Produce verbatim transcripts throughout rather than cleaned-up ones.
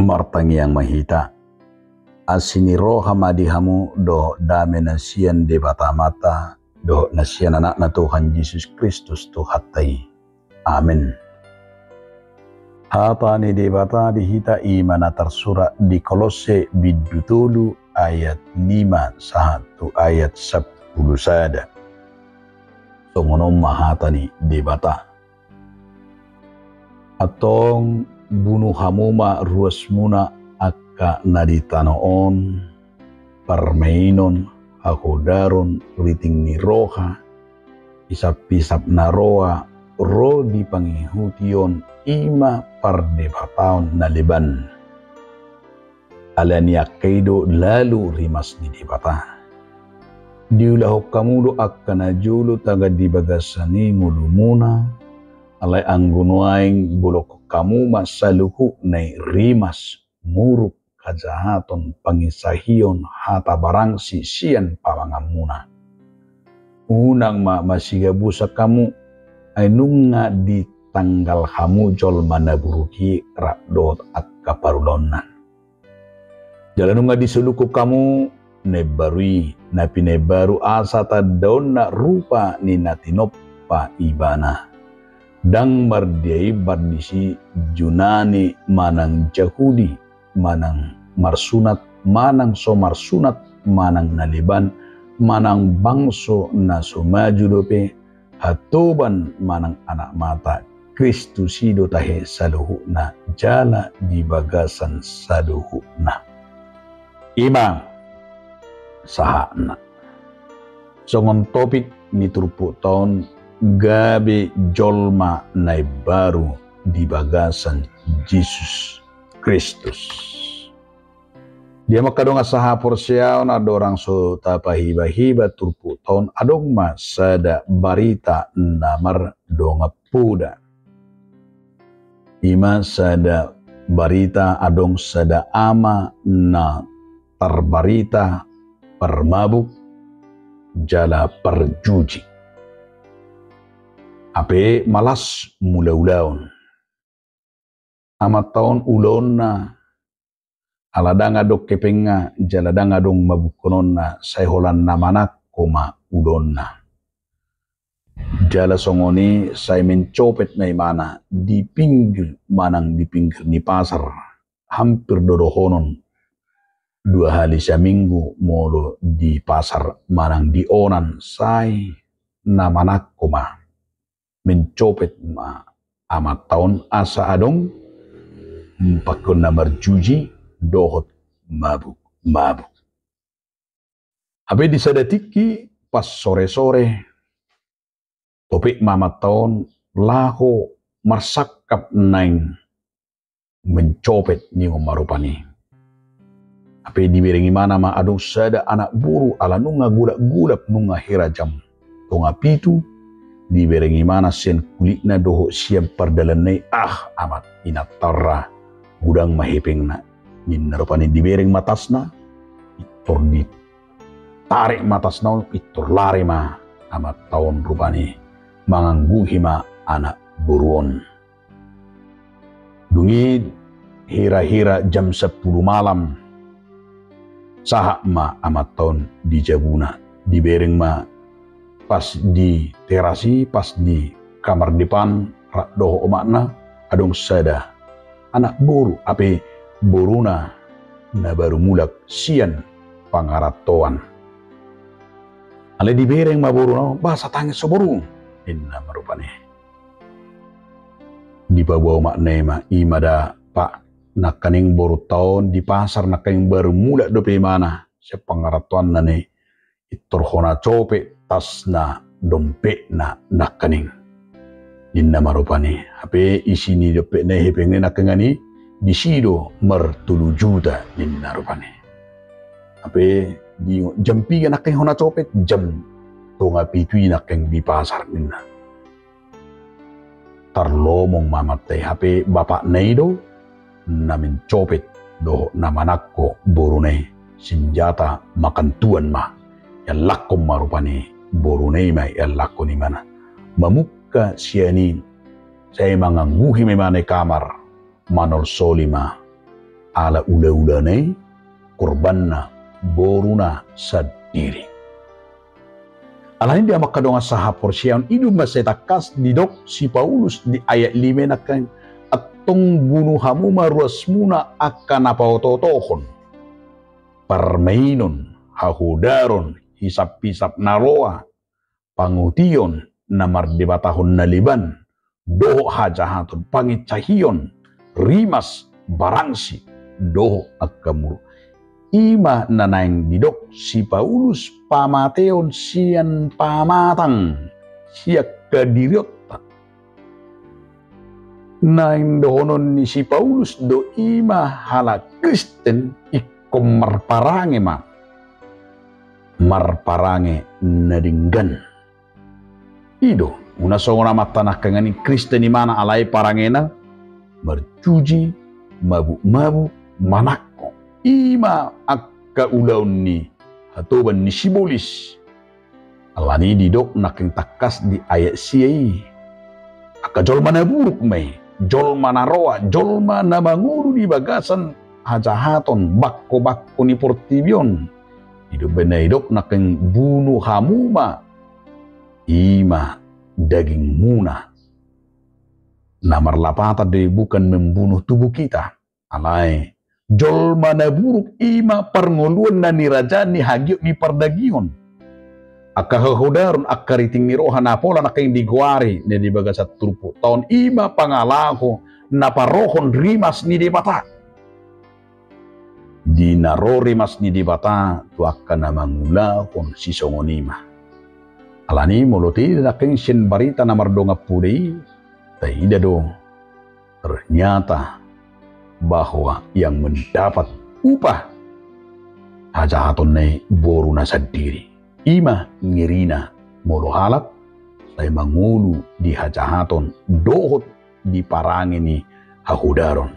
Martangiang ma hita. Asi ni roha ma di hamu dohot dame na sian Debata Amanta dohot na sian Anakna Tuhan Jesus Kristus Tuhanta i. Amen. Hata ni Debata di hita i ma na tarsurat di Kolosse bindu tolu ayat lima sahat tu ayat sampulu sada. Songon on ma hata ni Debata. Antong bunu hamu ma ruasmuna angka na di tano on, parmainon, hahodaron, riting ni roha, pisap-pisap na roa, ro di pangihution i ma pardebataon na leban. Ala ni angka i do lalu rimas ni Debata. Diulahon hamu do angka na jolo tagan di bagasan i ngolumuna, alai anggo nuaeng bolongkon hamu ma saluhutna i rimas, muruk, hajahaton, pangisahion, hata barangsi sian pamanganmuna. Unang ma masigabusan hamu, ai nunga ditanggal hamu jolma na buruk i rap dohot angka parulaonna. Jala nunga disolukhon hamu na imbaru i, na pinaimbaru asa tandaonna rupa ni na tinompa ibana. Ndang mardia i pardisi Junani manang Jahudi, manang marsunat, manang so marsunat, manang na leban, manang bangso na so maju dope, hatoban manang anak mata, Kristus i do tahe saluhutna jala di bagasan saluhutna. I ma sahatna. Songon topik ni turpukta on, gabe jolma na imbaru di bagasan Jesus Kristus. Di hamu angka dongan sahaporseaon, andorang so tapahibahiba turpukta on, adong ma sada barita na mardongan poda. I ma sada barita, adong sada ama na tarbarita parmabuk jala parjuji. Hape malas mangula ulaon. Amanta on ulaonna, ala ndang adong hepengna, jala ndang adong mabukkononna, sai holan na manangko ma ulaonna. Jala songon i sai mencopet ma imana di pinggir manang di pinggir ni pasar, hampir do dohonon dua hali saminggu molo di pasar manang di onan, sai na manangko ma. Mencopet ma amanta on asa adong, mm, pakkon na marjuji dohot mabuk-mabuk. Hape di sada tingki pas sore-sore, topet ma amanta on laho marsangkap naeng mencopet ningon ma rupani. Hape dibereng imana ma adong sada anak boru ala nunga golap-golap, nunga hira jam tonga pitu, dibereng imana sian kulitna dohot sian pardalanna i, ah, amat inanta on ra, godang ma hepengna, ninna rupani. Dibereng ma tasna, pintor ditarik ma tasna on, pintor lari ma amanta on rupani, mangangguhi ma anak boru on. Dung i hira-hira jam sampulu malam, sahat ma amanta on di jabuna. Dibereng ma pas di teras i, pas di kamar depan, rap dohot omakna, adong sada anak boru, hape boruna na baru mulak sian pangarantoan. Alai dibereng ma boruna, "Bah, satangis ho boru," ninna ma rupani. Dipaboa omakna i ma, "I ma da, Pak, nangkaning borunta on di pasar, nangkaning baru mulak dope imana sian pangarantoanna," ninna i. "Pintor hona copet tasna, dompetna nangkaning," ninna ma rupani. "Hape isi ni dompetna i, hepengna i nangkaning i, disi do martolu juta," ninna rupani. Hape di jam piga nangkaning hona copet? "Jam tonga pitu i nangkaning di pasar," ninna. Tarlomong ma amanta i, hape bapakna i do na mencopet dohot na manangko boruna i. Sinjata makan tuan ma iallangkon ma rupani, boruna i ma iallangkon imana. Mamungka sian i, sai mangangguhi ma imana i kamar, manolsoli ma ala ulaulana i, korbanna boruna sandiri. Alani i, di hamu angka dongan sahaporseaon, i do mansai tangkas didok si Paulus di ayat lima nangkin, antong bunu hamu ma ruasmuna angka na paotootohon, parmainon, hahodaron, hisaphisap na roa, pangution, na mardebatahon na leban, dohot hajahaton, pangincahion, rimas, barangsi, dohot angka muruk. I ma na naeng didok si Paulus pamateon sian pamatang, sian hadirionta. Naeng dohonon ni si Paulus do i ma halak Kristen ingkon marparange ma, marparange na denggan. I do, unang songon amanta nangkin i, Kristen ibana alai parangena marjuji, mabukmabuk, manangko. I ma angka ulaon ni hatoban ni sibolis. Alani i didok nangkin tangkas di ayat sia i, angka jolma na buruk ma i, jolma na roa, jolma na mangolu di bagasan hajahaton, bangkobangko ni portibi on. I do umbahen na didok nangkin, bunu hamu ma, i ma dagingmuna. Na marlapatan do i bukan membunuh tubuh kita. Alai jolma na buruk i ma parngoluan na niraja ni hagiot ni pardagingon. Angka hahodaron, angka riting ni roha na pola nangkin digoari na di bagasan turpukta on, i ma pangalaho na parohon rimas ni Debata. Di na ro rimas ni Debata tu angka na mangulahon sisongon i ma. Alani i, molo taida nangkin sian barita na mardongan poda i, taida do, ternyata bahwa yang mendapat upah hajahatonna i boruna sandiri. I ma ngerina molo halak sai mangolu di hajahaton dohot di parange ni hahodaron.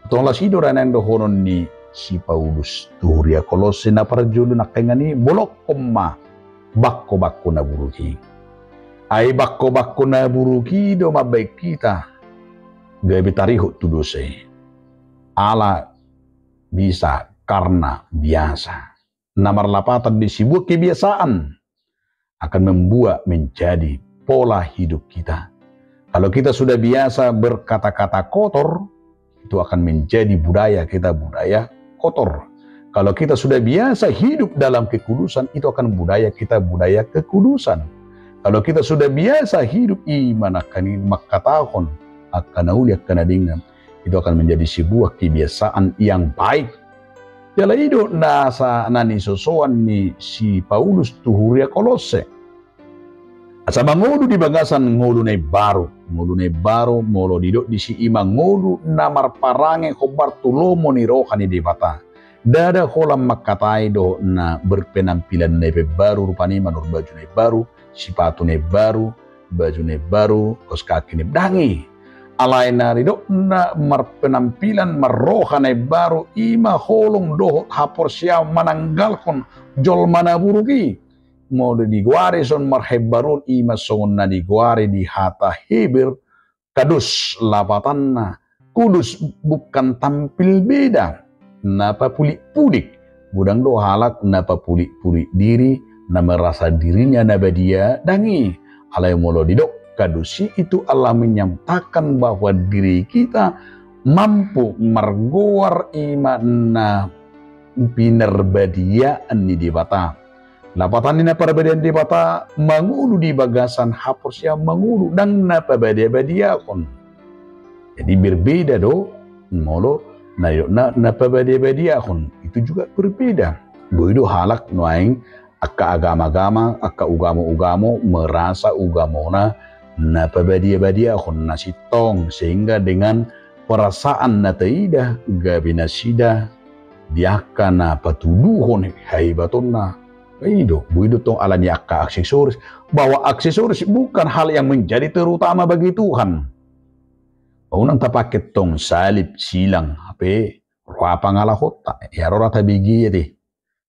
Tong las i do ra naeng dohonon ni si Paulus tu huria Kolosse. Na parjolo nangkin i, bolongkon ma bangkobangko na buruk i. Ai bangkobangko na buruk i do mambahen hita gabe tarihot tu dosa i. Ala bisa karna biasa. Na marlapatan di sebuah kebiasaan akan membuat menjadi pola hidup kita. Kalau kita sudah biasa berkata-kata kotor, itu akan menjadi budaya kita, budaya kotor. Kalau kita sudah biasa hidup dalam kekudusan, itu akan budaya kita, budaya kekudusan. Kalau kita sudah biasa hidup i ma nangkin i mangkatahon angka na uli, angka na denggan, itu akan menjadi sebuah kebiasaan yang baik. Jala i do nasa na nisosoan ni si Paulus tu huria Kolosse. Asa mangolu di bagasan ngolu na imbaru. Ngolu na imbaru, molo didok disi, i ma ngolu na marparange hombar tu lomo ni roha ni Debata. Ndada holan mangkatai dohot na berpenampilan na imbaru, rupani manurun baju na imbaru, sipatu na imbaru, baju na imbaru, kaos kaki na imbaru, ndang i. Alai na didok na marpenampilan, marroha na imbaru, i ma holong dohot haporseaon mananggalhon jolma na buruk i. Molo digoari songon marhaimbaruon, i ma songon na digoari di hata Heber, kadus lapatanna. Kudus bukan tampil beda, na papulikpulik. Godang do halak na papulikpulik diri, na merasa dirinya na badia, ndang i. Alai molo didok kadus i, itu adalah menyatakan bahwa diri kita mampu margoar i ma na pinarbadiaan ni Debata. Lapatan ni na parbadiaan Debata mangolu di bagasan haporseaon mangolu, ndang na pabadiabadiahon. Jadi berbeda do, molo na, na, na pabadiabadiahon, itu juga berbeda. Boi do halak nuaeng angka agama-agama, angka ugamo-ugamo merasa ugamona na pabadiabadiahon, na sintong, sehingga dengan perasaan na taida gabe nasida di angka na patuduhon hebatonna. I do, boi do tong alani angka aksesoris, bahwa aksesoris bukan hal yang menjadi terutama bagi Tuhan. Unang tapake tong salib, silang, hape roha pangalahonta, ia ro ra tabege i ate.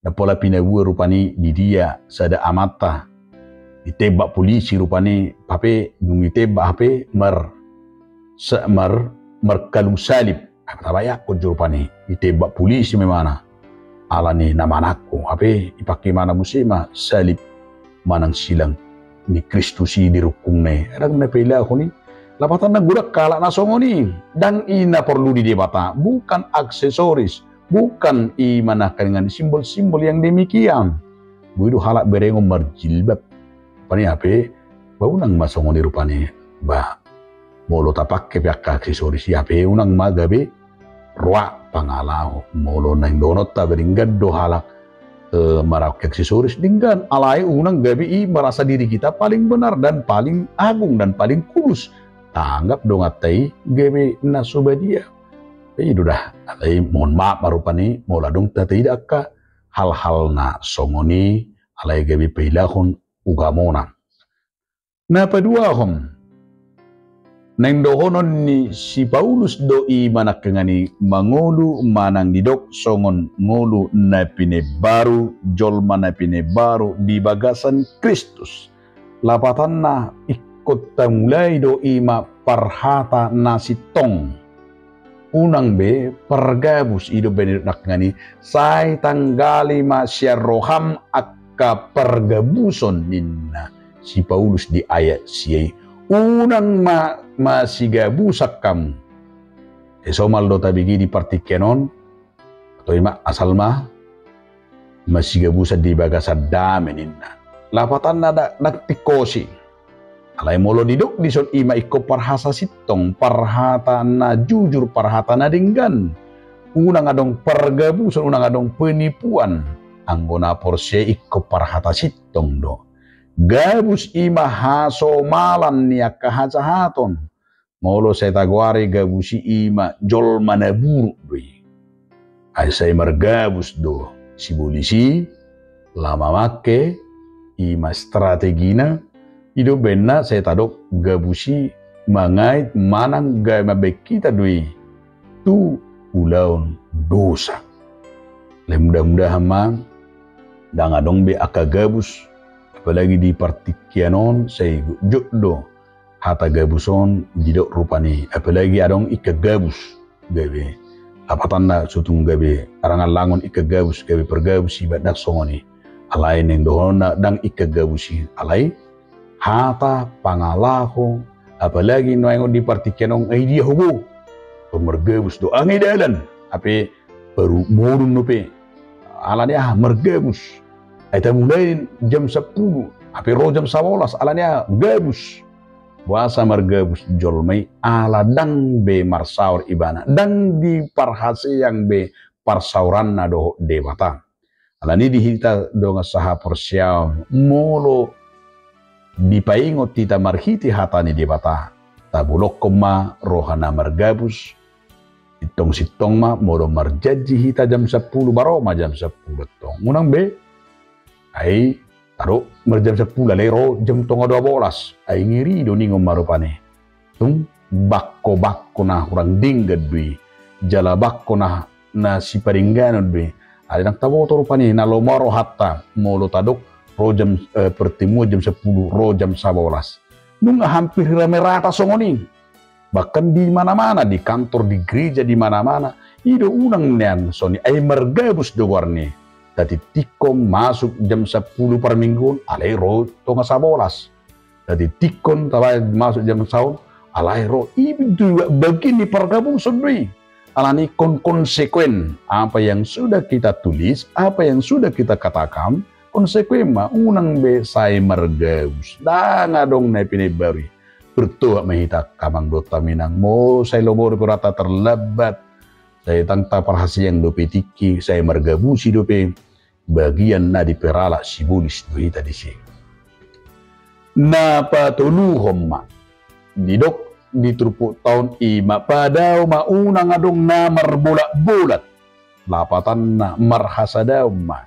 Na pola pinaboa rupani di dia sada amanta, ditembak polisi rupani, hape dung ditembak hape mar, sa, mar, markalung salib. Tabayangkon jo rupani, ditembak polisi ma ibana ala ni na manangko, hape dipangke ibana muse ma salib manang silang ni Kristus i di rungkungna i. Ndang na pailahon i. Lapatanna godang halak na songon i. Ndang i na porlu di Debata, bukan aksesoris, bukan i ma nangkaningan simbol-simbol yang demikian. Boi do halak berengon marjilbab. Rupani hape, ba unang ma songon i rupani. Ba molo tapangke pe angka aksesoris i, hape unang ma gabe roa pangalaho. Molo naeng dohononta ba denggan do halak, eh, marangke aksesoris, denggan. Alai unang gabe i merasa diri kita paling benar dan paling agung dan paling kudus. Tanggap donganta i gabe na so badia. I do da, alai mohon maaf ma rupani molo adong tataida angka hal-hal na songon i, alai gabe pailahon ugamona. Na paduahon, naeng dohonon ni si Paulus do i ma nangkaningan i mangolu manang didok songon ngolu na pinebaru, jolma na pinebaru di bagasan Kristus. Lapatanna ingkon tamulai do i ma parhata na sintong. Unang be pargabus, i do umbahen didok nangkaningan i, sai tanggali ma sian roham angka pargabuson ninna si Paulus di ayat sia i. Unang ma masigabusan hamu. Sai somal do tabege di partingkian on, atau i ma asal ma masigabusan di bagasan dame ninna. Lapatanna ndang, ndang tingkos i. Alai molo didok dison i ma ingkon parhata sintong, parhata na jujur, parhata na denggan. Unang adong pargabuson, unang adong penipuan. Anggo na porsea ingkon parhata sintong do. Gabus i ma hasomalan ni angka hajahaton. Molo sai tagoari gabus i, i ma jolma na buruk do i. Ai sai margabus do sibolis i, laho mamangke, i ma strategina, i do umbahen na sai tadok gabus i mangait manang gabe mambahen hita do i tu ulaon dosa. Alai mudah-mudahan ma ndang adong be angka gabus, apalagi di partingkian on sai jotjot do hata gabus on didok rupani, apalagi adong ingkon gabus gabe. Lapatanna so tung gabe arangan langon ingkon gabus, gabe pargabus iba, ndang songon i. Alai naeng dohononna ndang ingkon gabus i, alai hata pangalaho, apalagi naeng on di partingkian on, ai dia hubo. Margabus do, ange dalan, hape baru modun dope. Ala ni aha? Margabus. Ai tamulai jam sampulu, hape ro jam sabolas, ala ni aha? Gabus. Boasa margabus jolma i? Ala ndang be marsaor ibana, ndang diparhaseang be parsaoranna dohot Debata. Ala ni i di hita dongan sahaporseaon, molo dipaingot hita marhite hata ni Debata, tabolongkon ma roha na margabus. Sintong-sintong ma, molo marjanji hita jam sampulu, ba ro ma jam sampulu tong. Unang be, ai tadok marjam sampulu, alai ro jam tonga dua bolas. Ai ngeri do ningon ma rupani. Tung bangko-bangko na hurang denggan do i, jala bangko na, na sipadengganon do i. Alai ndang taboto rupani na lomo rohanta molo tadok ro jam, eh, pertemuan jam sampulu, ro jam sabolas. Nunga hampir rame rata songon i. Bahkan di mana-mana, di kantor, di gereja, di mana-mana, i do unang nian songon i, ai margabus do goarna i. Tatingtingkon masuk jam sampulu parmingguon, alai ro tonga sabolas. Tatingtingkon tabaen masuk jam saon, alai ro. I do bagian ni pargabuson do i. Ala ni i ingkon konsekuen, apa yang sudah kita tulis, apa yang sudah kita katakan, konsekuen ma, unang be sai margabus. Ndang adong na pinebaru i. Bertobat ma hita angka amang dohot haminang, molo sai lomo dope rohanta, terlambat, sai ndang taparhaseang dope tingki, sai margabusi dope bagian na diperala sibolis do hita disi. Na patoluhon ma, didok di turpukta on i ma, padao ma, unang adong na marbolat-bolat. Lapatanna marhasadaon ma.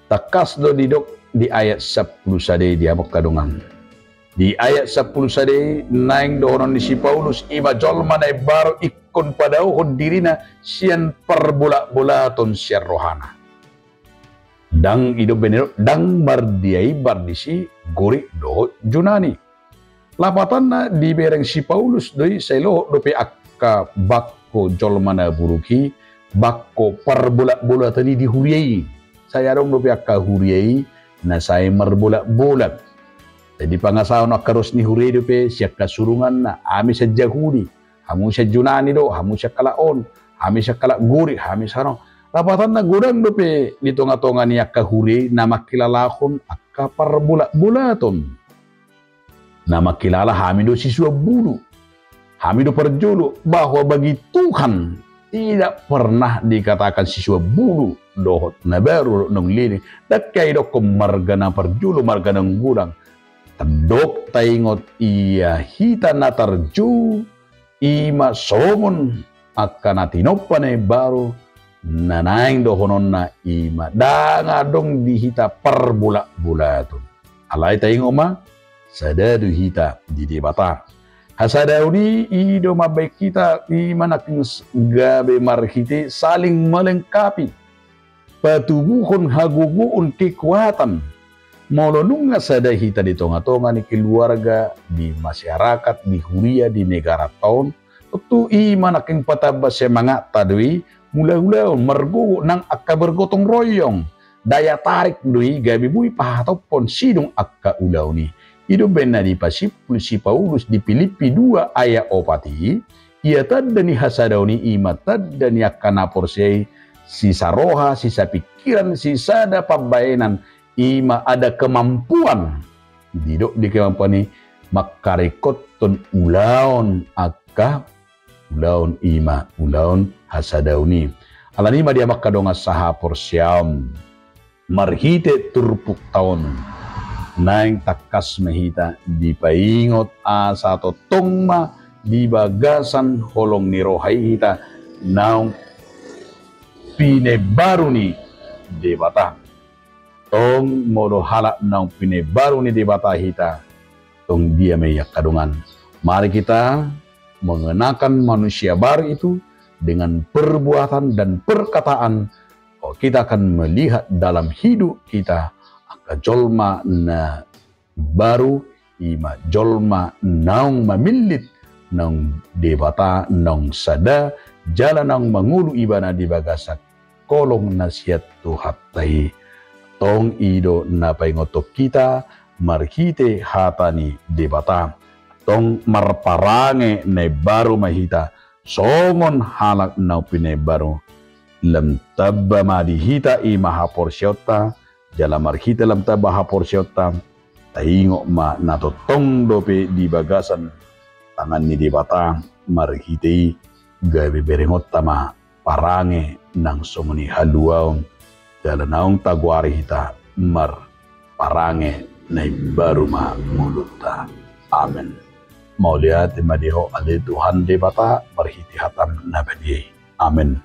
Tangkas do didok di ayat sampulu sada i, di hamu angka dongan. Di ayat sampulu sada i naeng dohonon ni si Paulus, i ma jolma na imbaru ingkon padaohon dirina sian parbolat-bolaton sian rohana. Ndang, i do umbahen didok, ndang mardia imbar disi Gorik dohot Junani. Lapatanna dibereng si Paulus do i, sai lohot dope angka bangko bangko jolma na buruk i, bangko parbolatbolatan i di huria i. Sai adong dope angka huria i na sai marbolatbolat. Jadi pangasahon angka dos ni huria i dope sian hasurunganna, hami sian Jahudi, hamu sian Junani do, hamu sian halak on, hami sian halak Gorik, hami sian on. Lapatanna godang dope di tongatonga ni angka huria i na mangkilalahon angka parbolatbolaton. Na mangkilala hami do sisuan bulu, hami do parjolo, bahwa bagi Tuhan tidak pernah dikatakan sisuan bulu dohot na baru dohot naung leleng. Ndang hea didokhon marga na parjolo, marga naung godang. Tandok taingot ia hita na tarjou, i ma songon angka na tinompa na imbaru, na naeng dohononna i ma ndang adong di hita parbolatbolaton. Alai taingot ma, sada do hita di Debata. Hasadaon i, i do mambahen hita i ma nangkin gabe marhite saling melengkapi, patubuhon hagogoon, kekuatan. Molo nunga sada hita di tongatonga ni keluarga, di masyarakat, di huria, di negara on, tontu i ma nangkin patamba semangatta do i, mangula ulaon, margogo nang angka bergotong royong. Daya tarik do i gabe boi pahatophon sidung angka ulaon i. I do umbahen na dipasimpul si Paulus di Pilippi dua ayat opat i, ia tanda ni hasadaon i, i ma tanda ni angka na porsea i, sisa roha, sisa pingkiran, sisada pambahenan, i ma ada kemampuan. Didok di kemampuan i mangkaringkothon ulaon angka ulaon, i ma ulaon hasadaon i. Alani i ma di hamu angka dongan sahaporseaon, marhite turpukta on, naeng tangkas ma hita dipaingot asa tongtong ma di bagasan holong ni roha i hita naung pinembaru ni Debata. Tong molo halak naung pinembaru ni Debata hita, tong dia ma i angka dongan. Mari kita mengenakan manusia baru itu dengan perbuatan dan perkataan. Oh, kita akan melihat dalam hidup kita angka jolma na baru, i ma jolma naung mamillit, naung Debata, naung sada, jala naung mangolu ibana di bagasan holong na sian Tuhanta i. Tong i do na paingothon hita marhite hata ni Debata. Tong marparange na imbaru ma hita songon halak naung pinembaru. Lam tamba ma di hita i ma haporseaonta, jala marhite lam tamba haporseaonta, taingot ma na tongtong dope di bagasan tangan ni Debata, marhite i gabe berengonta ma parange nang songon i haluaon, jala naung tagoari hita marparange na imbaru ma ngolunta. Amen. Mauliate ma di Ho ale Tuhan Debata, marhite hataM na badia i. Amen.